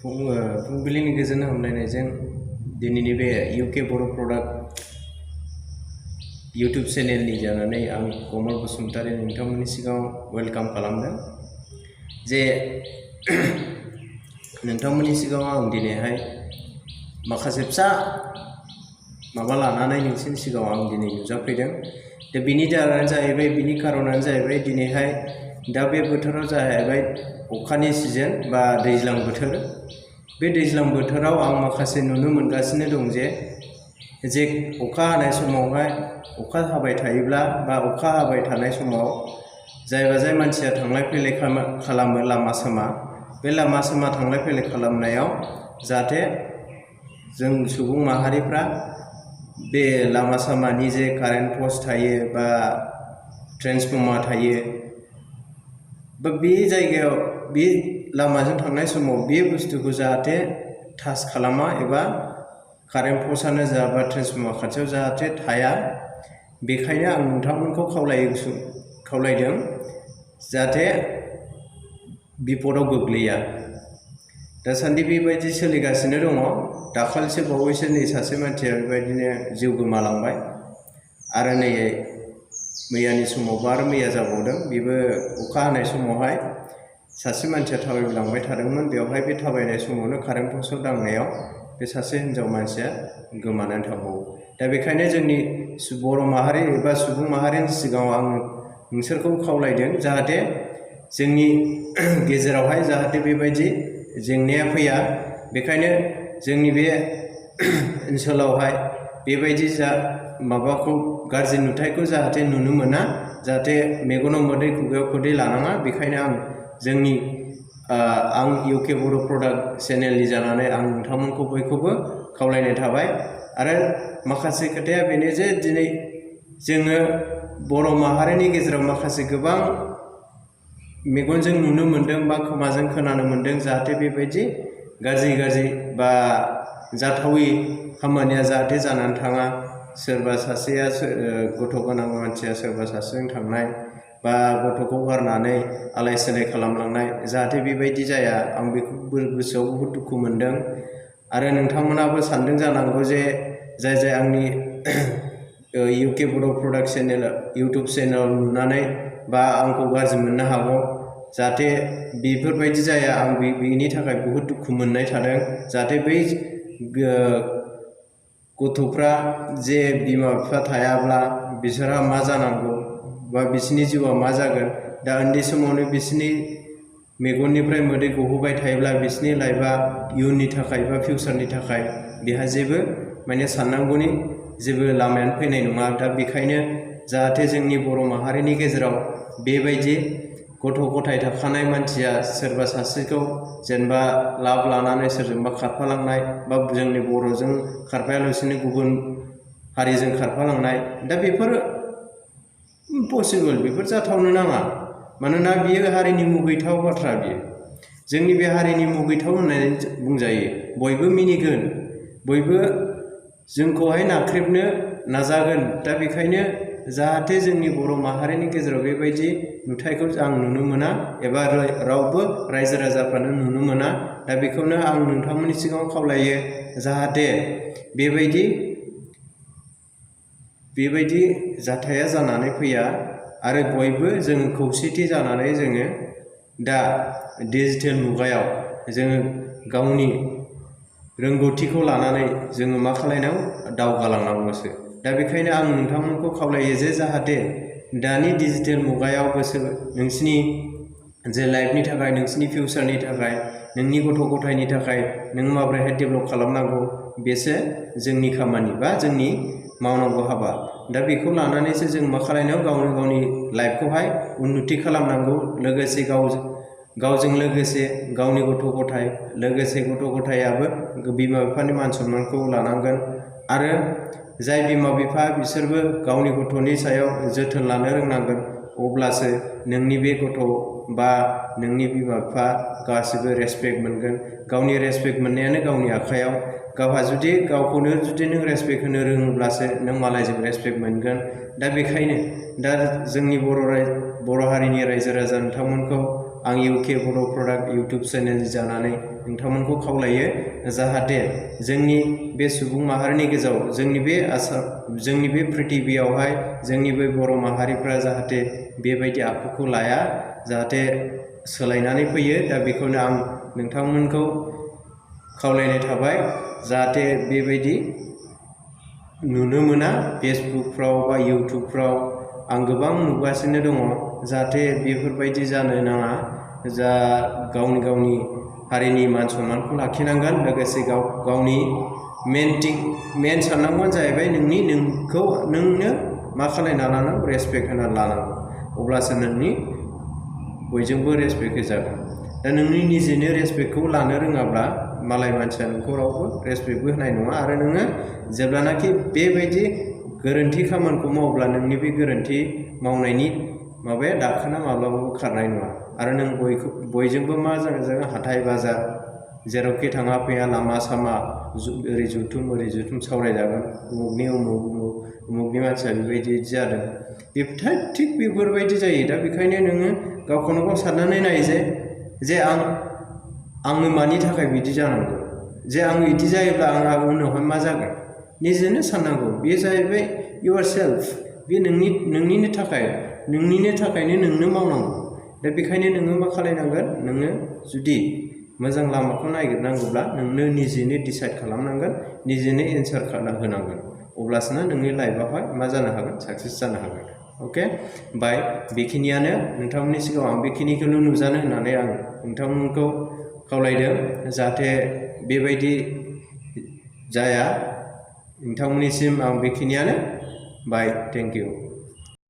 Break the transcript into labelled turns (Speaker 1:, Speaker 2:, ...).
Speaker 1: फुंबिलिनि गोजोन हामलायनायजों दिनैनि बे इउके बर' प्रडाक्ट यूट्यूब चेनेलनि जानानै आं कमल बसुमतारी नोंथांमोननि सिगाङाव वेलकाम खालामदों जे नोंथांमोननि सिगाङाव आं दिनैहाय माखासे फिसा माबा लानानै नोंसिनि सिगाङाव आं दिनै नुजाफैदों दा बिनि जाहोनानो जाहैबाय बिनि खारनानो जाहैबाय दिनैहाय दा बे बोथोराव जाहैबाय अखानि सिजन बा दैज्लां बोथोर बे दैज्लां बोथोराव आं माखासे नुनो मोनगासिनो दं जे अखा हानाय समावहाय अखा हाबाय थायोब्ला बा अखा हाबाय थानाय समाव जाय मानसिया थांलाय फैलाय खालामो लामा सामा बे लामा सामा थांलाय फैलाय खालामनायाव जाहाथे जों सुबुं माहारिफ्रा बे लामा सामानि जे कारेन्ट पस्ट थायो बा ट्रेन्सफर्मार थायो बा बे जायगायाव बे लामाजों थांनाय समाव बे बुस्थुखौ जाहाथे टाच खालामा एबा कारेन्ट पस्टआनो जा बा ट्रेन्सफर्मार खाथियाव जाहाथे थाया बेखायनो आं नोंथांमोनखौ खावलायदों जाहाथे बिपदाव गोग्लैया दासान्दि बेबायदि सोलिगासिनो दङ दाखालिसो बावैसो नै सासे मानसिया बेबायदिनो जिउ गोमालांबाय आरो नै मैयानि समावबो आरो मैया जाबावदों बेबो अखा हानाय समावहाय सासे मानसिया थाबायलांबाय थादोंमोन बेवहाय बे थाबायनाय समावनो कारेन्ट पस्टआव दांनायाव बे सासे हिन्जाव मानसिया गोमानानै थांबावो दा बेखायनो जोंनि बर' माहारि एबा सुबुं माहारिनि सिगाङाव आं नोंसोरखौ खावलायदों जाहाथे जोंनि गेजेरावहाय जाहाथे बेबायदि जेंनाया फैया बेखायनो जोंनि बे ओनसोलावहाय बेबायदि माबाखौ गाज्रि नुथायखौ जाहाथे नुनो मोना जाहाथे मेगनाव मोदै खुगायाव खुदै लानाङा बेखायनो आं इउके बर' प्रडाक्ट चेनेलनि जानानै आं नोंथांमोनखौ बयखौबो खावलायनाय थाबाय आरो माखासे खोथाया बेनो जे दिनै जोङो बर' माहारिनि गेजेराव माखासे गोबां मेगनजों नुनो मोनदों बा खोमाजों खोनानो मोनदों जाहाथे बेबायदि गाज्रि बा जाथावै खामानिया जाहाथे जानानै थाङा सोरबा सासेया गथ' गोनां मानसिया सोरबा सासेजों थांनाय बा गथ'खौ गारनानै आलाय सिलाय खालामलांनाय जाहाथे बेबायदि जाया आं बेखौ गोसोआव बहुद दुखु मोनदों आरो नोंथांमोनाबो सानदों जानांगौ जे जाय आंनि इउके बर' प्रडाक्ट चेनेल यूट्यूब चेनेल नुनानै बा आंखौ गाज्रि मोननो हागौ जाहाथे बेफोरबायदि जाया आं बेनि थाखाय बहुद दुखु मोननाय थादों जाहाथे बै गथ'फ्रा जे बिमा बिफा थायाब्ला बिसोरहा मा जानांगौ बा बिसोरनि जिउआ मा जागोन दा उन्दै समावनो बिसोरनि मेगननिफ्राय मोदै गहोबाय थायोब्ला बिसोरनि लाइफआ इयुननि थाखाय बा फिउचारनि थाखाय बेहा जेबो माने साननांगौनि जेबो लामायानो फैनाय नङा दा बेखायनो जाहाथे जोंनि बर' माहारिनि गेजेराव बेबायदि गथ' गथाय थाखानाय मानसिया सोरबा सासेखौ जेनेबा लाभ लानानै सोरजोंबा खारफालांनाय बा जोंनि बर'जों खारफायालासिनो गुबुन हारिजों खारफालांनाय दा बेफोर पसिबोल बेफोर जाथावनो नाङा मानोना बियो हारिनि मुगैथाव बाथ्रा बियो जोंनि बे हारिनि मुगैथाव होननानै बुंजायो बयबो मिनिगोन बयबो जोंखौहाय नाख्रेबनो नाजागोन दा बेखायनो जाहाथे जोंनि बर' माहारिनि गेजेराव बेबायदि नुथायखौ आं नुनो मोना एबा रावबो रायजो राजाफ्रानो नुनो मोना दा बेखौनो आं नोंथांमोननि सिगाङाव खावलायो जाहाथे बेबायदि जाथाया जानानै फैया आरो बयबो जों खौसेथि जानानै जोङो दा डिजिटेल मुगायाव जोङो गावनि रोंगौथिखौ लानानै जोङो मा खालायनांगौ दावगालांनांगौसो दा बेखायनो आं नोंथांमोनखौ खावलायो जे जाहाथे दानि डिजिटेल मुगायाव नोंसिनि जे लाइफनि थाखाय नोंसिनि फिउचारनि थाखाय नोंनि गथ' गथायनि थाखाय नों माबोरैहाय डेभेलप खालामनांगौ बेसो जोंनि खामानि बा जोंनि मावनांगौ हाबा दा बेखौ लानानैसो जों मा खालायनांगौ गावनि लाइफखौहाय उन्नति खालामनांगौ लोगोसे गावजों लोगोसे गावनि गथ' गथाय लोगोसे गथ' गथायाबो बिमा बिफानि मान सन्मानखौ लानांगोन आरो जाय बिमा बिफा बिसोरबो गावनि गथ'नि सायाव जोथोन लानो रोंनांगोन अब्लासो नोंनि बे गथ' बा नोंनि बिमा बिफा गासिबो रेसपेक्ट मोनगोन गावनि रेसपेक्ट मोननायानो गावनि आखायाव गावहा जुदि गावखौनो जुदि नों रेसपेक्ट होनो रोङोब्लासो नों मालायजों रेसपेक्ट मोनगोन दा बेखायनो दा जोंनि बर' हारिनि रायजो राजा नोंथांमोनखौ आं इउके बड' प्रडाक्ट इउटुब चेनेल जानानै नोंथांमोनखौ खावलायो जाहाथे जोंनि बे सुबुं माहारिनि गेजेराव जोंनि बे पृथिबियावहाय जोंनि बे बर' माहारिफ्रा जाहाथे बेबायदि आखुखौ लाया जाहाथे सोलायनानै फैयो। दा बेखौनो आं नोंथांमोनखौ खावलायनाय थाबाय जाहाथे बेबायदि नुनो मोना। फेसबुकफ्राव बा इउटुबफ्राव आं गोबां नुगासिनो दङ जाहाथे बेफोरबायदि जानो नाङा। जा गावनि हारिनि मान सन्मानखौ लाखिनांगोन लोगोसे गावनि मेन साननांगौआनो जाहैबाय नोंनो मा खालायना लानांगौ रेसपेक्ट होना लानांगौ अब्लासो नोंनि बयजोंबो रेसपेक्ट होजागोन। दा नोंनि निजेनो रेसपेक्टखौ लानो रोङाब्ला मालाय मानसिया नोंखौ रावबो रेसपेक्टबो होनाय नङा आरो नोङो जेब्लानाखि बेबायदि गोरोन्थि खामानिखौ मावब्ला नोंनि बे गोरोन्थि मावनायनि माबाया दाखोना माब्लाबाबो खारनाय नङा आरो नों बयजोंबो मा जागोन हाथाय बाजार जेरावखि थाङा फैया लामा सामा ओरै जुथुम सावरायजागोन उमुगनि मानसिया बेबायदि जादों थिग बेफोरबायदि जायो। दा बेखायनो नोङो गावखौनो गाव साननानै नाय जे आंनो मानि थाखाय बिदि जानांगौ जे आं बिदि जायोब्ला आंहा उनावहाय मा जागोन निजेनो साननांगौ। बेयो जाहैबाय इउर सेल्फ बे नोंनिनो थाखायनो नोंनो मावनांगौ। दा बेखायनो नोङो मा खालायनांगोन नोङो जुदि मोजां लामाखौ नागिरनांगौब्ला नोंनो निजेनो डिसाइड खालामनांगोन निजेनो एन्सार होनांगोन अब्लासो नोंनि लाइफआवहाय मा जानो हागोन साक्सेस जानो हागोन। अके बाय बेखिनियानो नोंथांमोननि सिगाङाव आं बेखिनिखौल' नुजानो होननानै आं नोंथांमोनखौ खावलायदों जाहाथे बेबायदि जाया। नोंथांमोननिसिम आं बेखिनियानो बाय थेंक इउ।